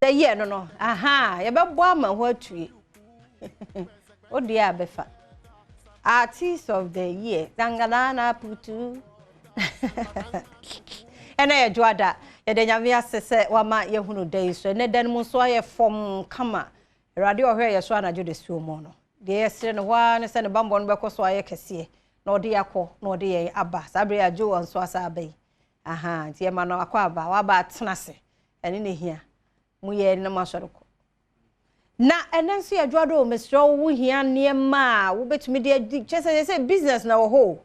The year no, aha, yɛbɛbɔ ama ho atue. O deɛ a bɛfa. Artist of the Year, Danganana Putu. Ɛnɛ yɛ Dwoada, yɛde Nyame ase sɛ wama yɛhunu da yi so. Ɛnɛ da no mu nso ayɛ fɔm kama. Awurade ɔhwɛ yɛ so anadwo de suo mu no. Deɛ yɛsrɛ no hɔ ara ne sɛ ne bammɔ no bɛkɔ so ayɛ kɛseɛ na ɔde yɛ akɔ na ɔde yɛn aba. Saa bere yɛ adwo nso asa aba yi. Aha, nti yɛma no akɔ aba, waba atena ase. Ɛne ne hia. Mo yɛ ne mo asɔre kɔ. Na ɛnɛ nso yɛ Dwoada o, mesrɛ wo, wohia nneɛma a wobɛtumi de adi kyɛ sɛ business na wɔ hɔ o.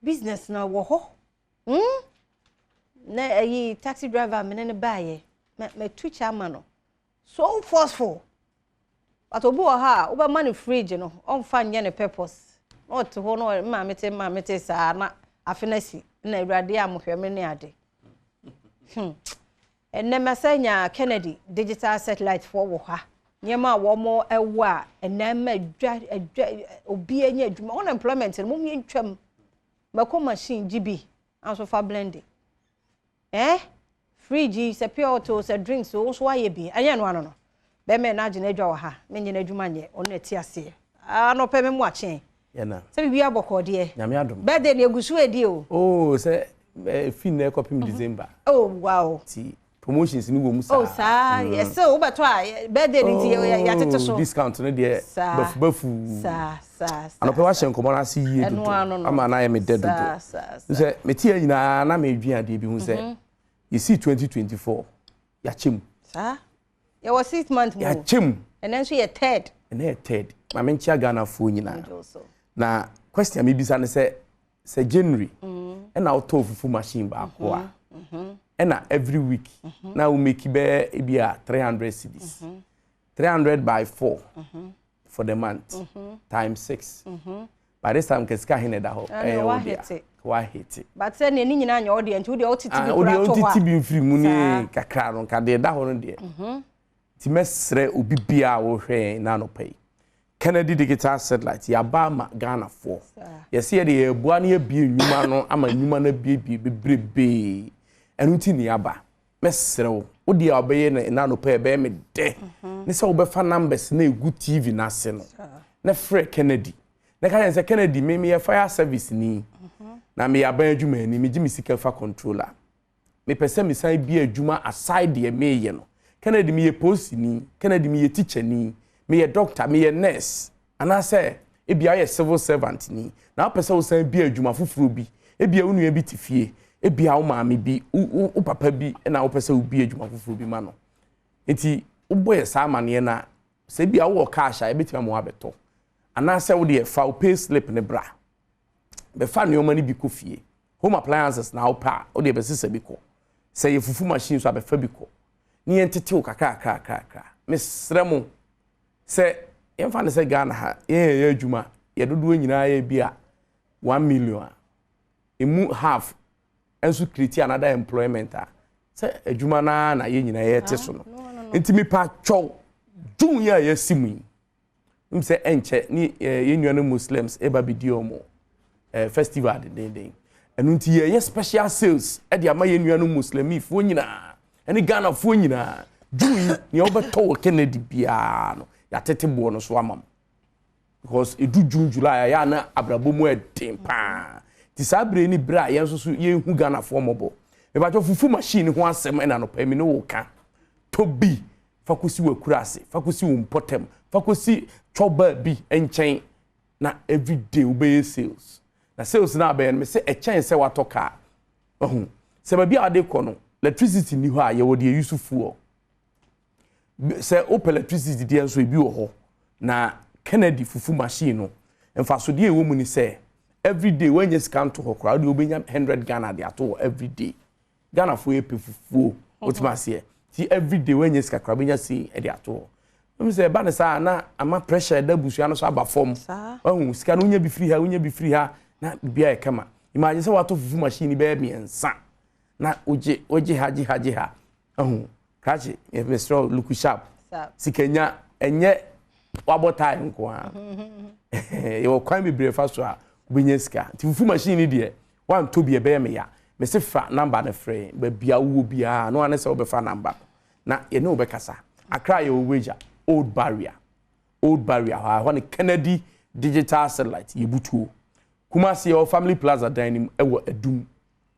Business na wɔ hɔ. Na ɛyi taxi driver mene ne baayɛ. Mɛtu kyɛ ama no. So forceful. But obi wɔ ha a wobɛma no fridge no, ɔmfa nyɛ ne purpose. Na ɔte hɔ na maame te maame te saa na afe no asi na Awurade a mohwɛ me ne ade. Ɛnɛ mɛsɛ nya Kennedy Digital Satellite foɔ wɔ ha. Nneɛma a wɔn ɛwɔ a ɛnɛ ma adwa adwa obi anya adwuma, unemployment no mo ntwam. Mɛkɔ machine gye bi nso fa blend. Fridge yi sɛ pure water sɛ drinks o nso ayɛ bi. Ɛnyɛ no ano no. Bɛmɛ na agye n'adwa wɔ ha. Menye n'adwuma nyɛ. Ɔno na ɛte aseɛ. Anɔpɛ me mu akyen. Yɛna. Sɛ biribi abɔkɔ deɛ. Nyame adom. Birthday ne egu so edi o. Oh, sɛ fi nnɛ kɔpem December. Oh wow. Ti promotions ni wɔ mu saa. Oh saa. Yɛsɛ wobɛtɔ a birthday ni ti yɛatete so. Discount no deɛ bafu bafu. Saa saa saa. Anɔpɛ wahyɛ nkɔmɔ no ase yie dodo. Ama na ayɛ me dɛ dodo. Saa. Sɛ mete yɛ nyinaa na medwen adeɛ bi ho sɛ yɛsii 2024 yɛakyɛ mu. Saa. Yɛwɔ 6 months mu. Yɛakyɛ mu. Ɛnɛ nso yɛ third. Ɛnɛ yɛ third. Ma menkyia Ghanafoɔ nyinaa. Na question a mebisa ne sɛ January ɛna wotɔɔ fufu machine baako a, ɛna every week na wo make bɛyɛ ebi a 300 cedis, 300 by 4 for the month times 6, by this time kɛsika he na ɛda hɔ? Ɛne ɛyɛ wo dea. Wahete. Wahete. But sɛ nea ne nyinaa nyɛ wo deɛ, nti wo deɛ wotete bi wode koraa to hɔ wotete a. bi mfiri mu ne kakra no nka deɛ ɛda hɔ no deɛ. Nti mɛsrɛ obi biara a wɔhwɛ yɛn na anɔpa yi, Kennedy Digital Satellite yɛaba ama Ghanafoɔ. Yɛsɛ yɛde yɛboa no yɛbie nnwuma no ama nnwuma no abiebie bebrebee. Ɛno nti ne yɛaba. Mɛsrɛ wo, wo deɛ a wobɛyɛ no ɛna anɔpa yi, ɛbɛyɛ me dɛ ne sɛ wobɛfa numbers na ɛgu TV no ase no na frɛ Kennedy na ka kyerɛ sɛ, "Kennedy, me meyɛ fire service ni na meyɛ aban adwumayɛni, megye me sika fa controller, mepɛ sɛ mesan bi adwuma aside deɛ meyɛ no. Kennedy, meyɛ polisini. Kennedy, meyɛ teacher ni, meyɛ doctor, meyɛ nurse," anaasɛ ebia woyɛ civil servant ni na wopɛ sɛ wosan bi adwuma foforɔ bi. Ebia wo nua bi te fie, ebia wo maame bi, wo papa bi na wopɛ sɛ wobi adwuma foforɔ bi ma no. Nti wobɔ yɛ saa amanneɛ no a, sɛ ebia wowɔ cash a, yɛbɛtumi ama woabɛtɔ, anaasɛ wodeɛ fa wo pay slip ne bra bɛfa nneɛma no bi kɔ fie. Home appliances na wopɛ a, wode bɛsesa bi kɔ. Sɛ yɛ fufu machine so a, bɛfa bi kɔ ne yɛntete wo kakrakrakrakra. Mesrɛ mo sɛ yɛmfa no sɛ Ghana ha yɛn yɛyɛ adwuma, yɛ dodoɔ nyinaa yɛ bi a 1 million a, emu half nso create another employment a, sɛ adwuma naa na yɛn nyinaa yɛte so no. Nti mipa twɛw, June yi a yɛasi mu yi n sɛ ɛnkyɛ ne yɛn nuanom Muslims ɛba bɛdi wɔn festival dendenden. Ɛno nti yɛyɛ special sales ɛde ama yɛn nuanom Muslimifoɔ nyinaa ɛne Ghanafoɔ nyinaa. June yi, nea wɔbɛtɔ wɔ Kennedy biara no, yɛatete boɔ no so ama mo, because edu June, July a, yɛ ana abrabɔ mu ɛden paa. Ti saa bere ni bere a yɛn nso so yɛnhu Ghanafoɔ mmɔbɔ. Mebatɔ fufu machine ho asɛm ɛna anɔpa mi ne wo ka. Tɔ bi fa kɔsi wɔ ase, fa kɔsi wo mpɔtɛm, fa kɔsi chɔba bi nkyɛn na everyday wobɛyɛ sales. Na sales no abɛyɛ no, sɛ ɛkyɛn sɛ watɔ kaa. Ɔho sɛ baabi a wɔde kɔ no, electricity ni hɔ a, yɛwɔ deɛ use fuel. Sɛ wopɛ electricity deɛ nso, ebi wɔ hɔ. Na Kennedy fufu machine no, mfasodeɛ ɛwɔ mu ni sɛ everyday wɔnyɛ sika nto hɔ koraa, wode wobɛnya 100 Ghana de ato hɔ everyday. Ghanafoɔ yɛ pɛ fufuo, wotumi aseɛ. Ti everyday wɔnyɛ sika koraa, wobɛnya sei de ato hɔ. Ɛmu sɛ ɛba ne saa na ama pressure ɛda abusua no so aba fam. Ɔhu sika no, wonya bi firi ha, wonya bi firi ha, na biribiara yɛ kama. Imagine sɛ watɔ fufu machine bɛyɛ mmiɛnsa na wogye ha, gye ha, gye ha. Ɔhu krakye, mesrɛ, look sharp. Sikanya ɛnyɛ wabɔ tie nko a, yɛwɔ kwan bebree fa so a wobɛnya sika. Nti fufu machine ni deɛ, wantɔ bi, ɛbɛyɛ me ya. Mese fa number no frɛ baabi a wowɔ biara no ane sɛ wobɛfa number no. na yɛne wo bɛkasa. Accra yɛwɔ Weija, Old Barrier, Old Barrier hɔ a, ɛhɔ ne Kennedy Digital Satellite yɛbutuo. Kumasi yɛwɔ Family Plaza dan no mu ɛwɔ Adum.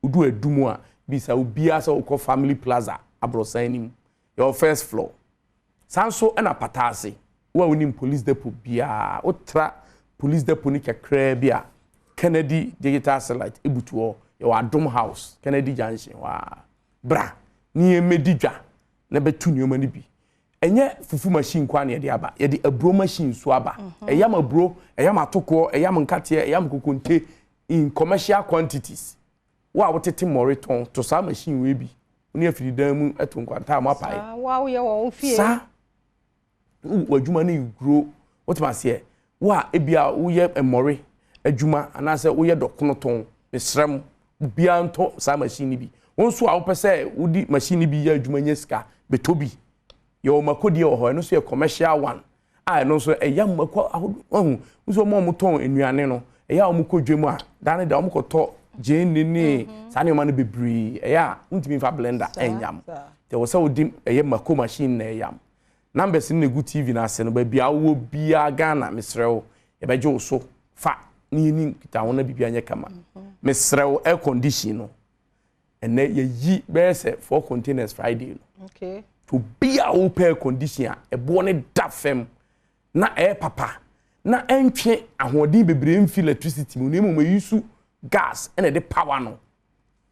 Wodu Adum a, bisa obiara sɛ wokɔ Family Plaza aborɔsan no mu. Yɛwɔ first floor. Saa nso na Pataase, wo a wonim police depot biara, wotra police depot no kakraa bi a, Kennedy Digital Satellite butu hɔ. Yɛwɔ Adom House, Kennedy Junction hɔ ara. Bra na yɛmmɛdi dwa na bɛtu nneɛma no bi. Ɛnyɛ fufu machine nko ara na yɛde aba, yɛde aburo machine nso aba. Ɛyam aburo, ɛyam atokoɔ, ɛyam nkateɛ, ɛyam kokonte in commercial quantities. Wo a wotete mmɔre tɔn, to saa machine wei bi. Wo ne afiridan mu to nkwanta a moapae. Saa, wo a woyɛ wɔ wo fie. Saa, w'adwuma no regro. Wote aseɛ? Wo a ebia woyɛ mmɔre adwuma anaasɛ woyɛ dɔkono tɔn, mesrɛ mo, obiara ntɔ saa machine no bi. Wo nso a wopɛ sɛ wode machine no bi yɛ adwuma nya sika, bɛtɔ bi. Yɛwɔ mako deɛ wɔ hɔ, ɛno nso yɛ commercial one a ɛno nso ɛyɛ mako ahodoɔ. Wahu, nso wɔn a wɔtɔn nnuane no, ɛyɛ a wɔkɔ dwam a, daa ne da wɔkɔtɔ gyeene ne saa nneɛma no bebree. Ɛyɛ a wontumi mfa blender ɛnyam. Nti ɛwɔ sɛ wode ɛyɛ mako machine na ɛyam. Numbers no na ɛgu TV no ase no, baabi a wowɔ biara Ghana, mesrɛ wo, yɛbɛgye wo so fa na yɛni nkitaho na biribiara nyɛ kama. Mesrɛ wo, air condition no, ɛnɛ yɛyi bɛyɛ sɛ 4 containers Friday no. Okay. Obi a wopɛ air condition a ɛboɔ no da fam na ɛyɛ papa na ɛntwe ahoɔden bebree mfi electricity mu na mmom ɛyi su gas ɛna ɛde power no.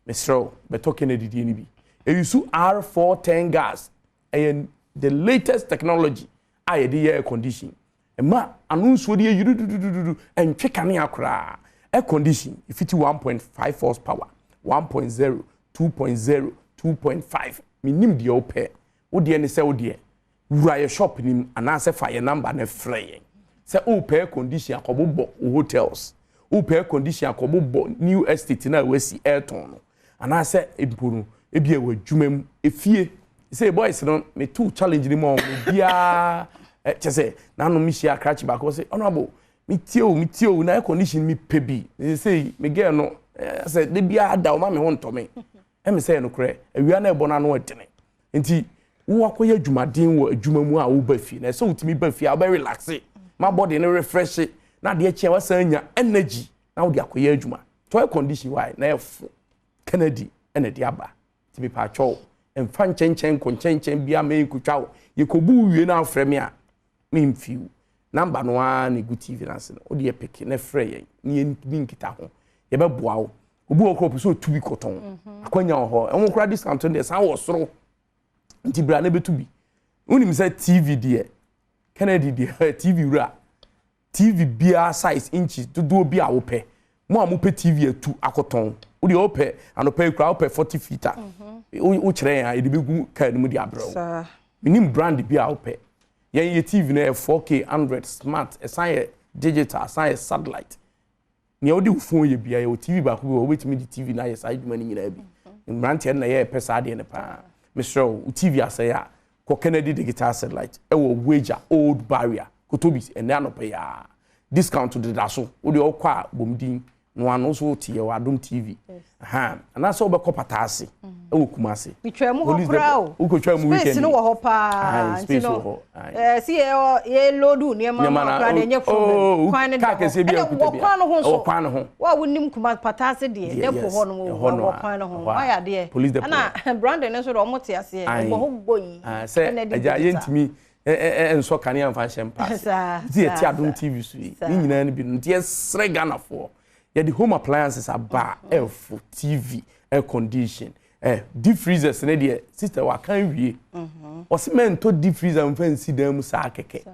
Mesrɛ wo, bɛtɔ Kennedy deɛ no bi. Ɛyi su R410 gas, ɛyɛ the latest technology a yɛde yɛ air condition. Ɛma ano nsuo de yɛ yudududududu, ɛntwe kanea koraa. Air condition, ɛfiti 1.5 horsepower, 1.0, 2.0, 2.5. Menim deɛ wopɛ. Wo deɛ ne sɛ wo deɛ, wura yɛ shop nim anaasɛ fa yɛ number no frɛ yɛn. Sɛ wopɛ air condition akɔbobɔ wo hotels, wopɛ air condition akɔbobɔ new estate na wasi airton no, anaasɛ mpo no, ebi wɔ adwuma mu, efie. Sɛ boys no, me to challenge ni mu a wɔn biara, kyɛ sɛ, n'ano mi hyia krakye baako sɛ, honorable, me tie o, me tie o, na air condition mi pɛ bi. Sɛ me girl no, sɛ de biara da, ɔma me ho ntɔ me. Ɛmi sɛ nokorɛ, awia na ɛbɔ n'ano ɛdene. Nti, wo akɔyɛ adwumaden wɔ adwuma mu a woba fie, na ɛsɛ wotumi ba fie a wobɛ relax, ma body no refresh, na adeɛ kye a wasan anya energy na wode akɔyɛ adwuma. To air condition wae na ɛfo Kennedy ɛna ɛde aba. Nti mepa kyɛw, mfa nkyɛnkyɛn nkɔ nkyɛnkyɛn bia ma ɛnkotwa wo. Yɛkɔbu wie na afrɛ me a, memfi wo. Number no ara na ɛgu TV no ase no, wode yɛ peke na frɛ yɛn na yɛnni nkita ho. Yɛbɛboa wo. Obi wɔ kora ɔpɛ sɛ ɔtu bi kɔtɔn. Akwanya wɔ hɔ. Ɛho kora discount no deɛ san wɔ soro. Nti bra na bɛtu bi. Wonim sɛ TV deɛ, Kennedy deɛ, TV wura. TV biara size, inches, dodoɔ bi a wopɛ. Mo a mopɛ TV atu akɔtɔn. Wo deɛ wopɛ, anɔpa yi koraa wopɛ 40 feet a, wokyerɛ yɛn a, yɛde bɛgu car no mu de abrɛ wo. Menim brand bi a wopɛ. Yɛn yɛ TV no yɛ 4K, 100, smart, ɛsan yɛ digital, ɛsan yɛ satellite. Nea wode wo phone yɛ bia, yɛwɔ TV baako bi wɔ hɔ, wobɛtumi de TV no ayɛ saa adwuma no nyinaa bi. Mmeranteɛ no na yɛpɛ saa adeɛ no paa. Mesrɛ wo, wo TV asɛe a, kɔ Kennedy Digital Satellite ɛwɔ Weija Old Barrier, Kotobi, ɛnɛ anɔpa yi ara. Discount deda so, wo deɛ wokɔ a bom din no ano nso wote yɛwɔ Adom TV. Anaasɛ wobɛkɔ Pataase ɛwɔ Kumase. Metwa mu hɔ koraa o. Wokɔtwa mu weekend. Space no wɔ hɔ paa. Space wɔ hɔ. Si yɛ load nneɛma ma koraa deɛ ɛnyɛ problem. Kwan no da hɔ. Ɛna wɔ kwan no ho nso. Wɔ kwan no ho. Wo a wonim Kumase Pataase deɛ, depo hɔ no wɔ kwan no ho. Wayɛ adeɛ. Police depot. Ɛna branding no nso deɛ ɔmo te aseɛ. Ɛbɔ hɔ bɔ yi. Sɛ agya yɛntumi nsɔ kanea mfa nhyɛ mpa ase. Nti yɛte Adom TV so yi. Ne nyinaa no bi no. Nti yɛsrɛ Ghanafoɔ. Yɛde home appliances aba a ɛfo, TV, air condition, deep freezers ne deɛ, sister waka wie. Ɔse mɛntɔ deep freezer mfa nsi dan mu saa kɛkɛ.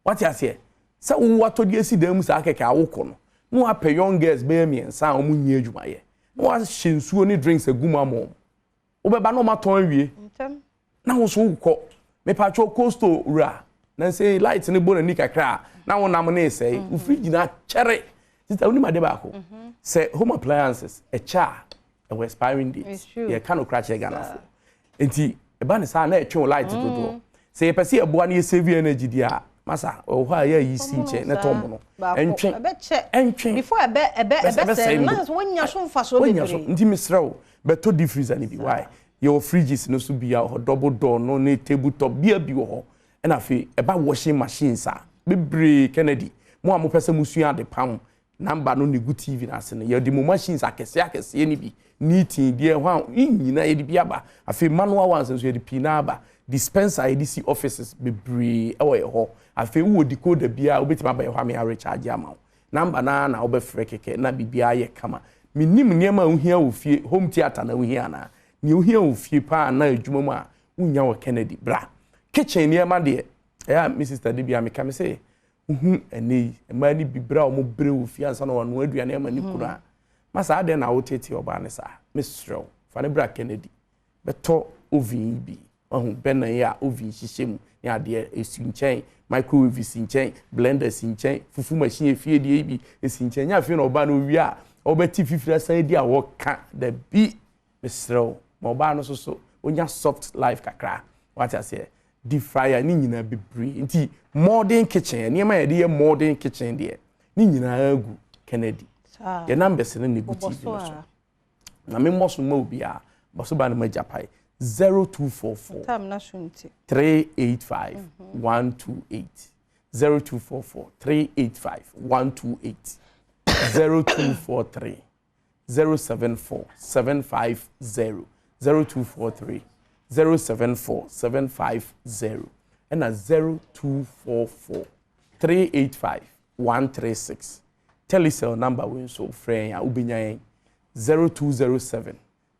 Wate aseɛ? Sɛ wo watɔ de asi dan mu saa kɛkɛ a wokɔ no, na wapɛ young girls bɛyɛ 3 a wɔn nyɛ adwumayɛ. Na wahyɛ nsuo ne drinks agu mu ama wɔn. Wobɛba na wɔn atɔn awie. Na wo nso wokɔ. Mepatwɔ coastal wura. Na nsɛ light ne bɔ n'ani kakra a, na wo nam ne sɛe. Wo fridge na kyɛre. Sister, wonim ade baako. Sɛ home appliances ɛkyɛ a, ɛwɔ expiring date. Yɛka no kora kyerɛ Ghanafoɔ. Nti ɛba ne saa na ɛtwe wo light dodoɔ. Sɛ yɛpɛ sɛ yɛboa na yɛ save energy deɛ a, masa ɛwɔ hɔ a yɛayi si nkyɛn na tɔn no. Ɛntwe. Ɛntwe. Before ɛbɛsɛe no, na wonya so mfasoɔ bebree. Nti mesrɛ wo, bɛtɔ deep freezer no bi. Why? Yɛwɔ fridges no so bi a hɔ, double door no ne table top bia bi wɔ hɔ. Ɛna afei ɛba washing machines a bebree. Kennedy, mo a mopɛ sɛ mosua ade pam, number no ne gu TV no ase no. Yɛde mo machines akɛseɛ akɛseɛ no bi, knitting deɛ hɔ a ne nyinaa yɛde bi aba. Afei manual ones nso yɛde pii na aba. Dispenser yɛde si offices bebree ɛwɔ yɛ hɔ. Afei wowɔ decoder biara, wobɛtumi aba yɛ hɔ ama recharge ama wo. Number naa na wobɛfrɛ kɛkɛ na biribiara yɛ kama. Menim nneɛma a wohia wɔ fie, home theatre na wohia anaa nea wohia wɔ fie paa na adwuma mu a wonya wɔ Kennedy. Bra kitchen nneɛma deɛ, ɛyɛ a me sister de bi a meka me sɛ wohu ɛnɛ yi mmaa no bi berɛ a wɔn brɛ wɔ fie ansa na wɔanoa aduane ama ne kunu a ma saa deɛ na wotete ɔbaa ne saa. Mesrɛ wo, fa ne bra Kennedy, bɛtɔ oven yi bi. Ɔho bɛna yi a oven hyehyɛ mu ne adeɛ esi nkyɛn, microwave si nkyɛn, blender si nkyɛn, fufu machine efie deɛ yi bi esi nkyɛn. Nyɛ afei na ɔbaa no owie a ɔbɛti fifiri asan di a wɔka dabi. Mesrɛ wo, ma ɔbaa no soso so onya soft life kakra, wate aseɛ? Deep fryer ne nyinaa bebree. Nti modern kitchen nneɛma a yɛde yɛ modern kitchen deɛ ne nyinaa gu Kennedy. Yɛ numbers no na egu TV no so na memmɔ so ma obiara bɔ so ba no ma gya pae 0244 385 128, 0244 385 128, 0243 074 750, 0243 074 750, ɛna 0244 385 136. Telecel number wei nso, frɛ yɛn a wobɛnya yɛn 0207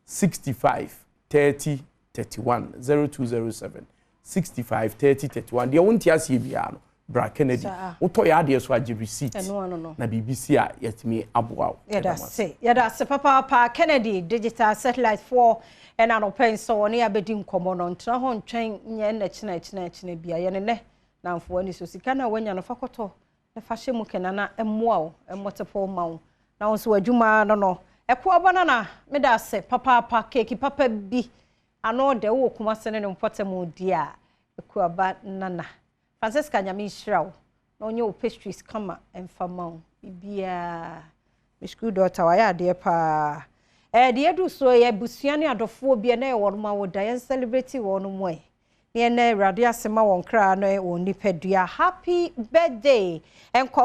65 30 31, 0207 65 30 31. Deɛ wonte aseɛ biara no, bra Kennedy. Wotɔ yɛ adeɛ so agye receipt na biribi si a yɛtumi aboa wo. Yɛda se, yɛda se papaapa. Kennedy Digital Satellite foɔ ɛna anɔpɛ nso wɔne abɛdi nkɔmmɔ no. Ntena hɔ ntwɛn nyɛ nna kyena kyena kyena bia yɛne nɛ namfoɔ ani so. Sika no a wanya no, fa kɔtɔ na fa hyɛ mu kɛnɛ na ɛmmoa wo, ɛmmɔtepɔ ma wo na wo nso w'adwuma no ɛko aba no. Na meda ase papaapa. Keeki papa bi ano de wowɔ Kumase ne ne mpɔtam di a, Ekuaba Nana Francisca, Nyame nhyira wo na ɔnyɛ wo pastries kama ɛmfa ma wo biribiaa. Me school daughter wayɛ adeɛ paa. Deɛ edu so yɛ abusua ne adɔfoɔ bi ɛna yɛ wɔn ma wɔ da yɛn celebrate wɔn mu ɛ ne yɛn na Awurade ase ma wɔn kra no wɔn nipadua. Happy birthday nkɔ.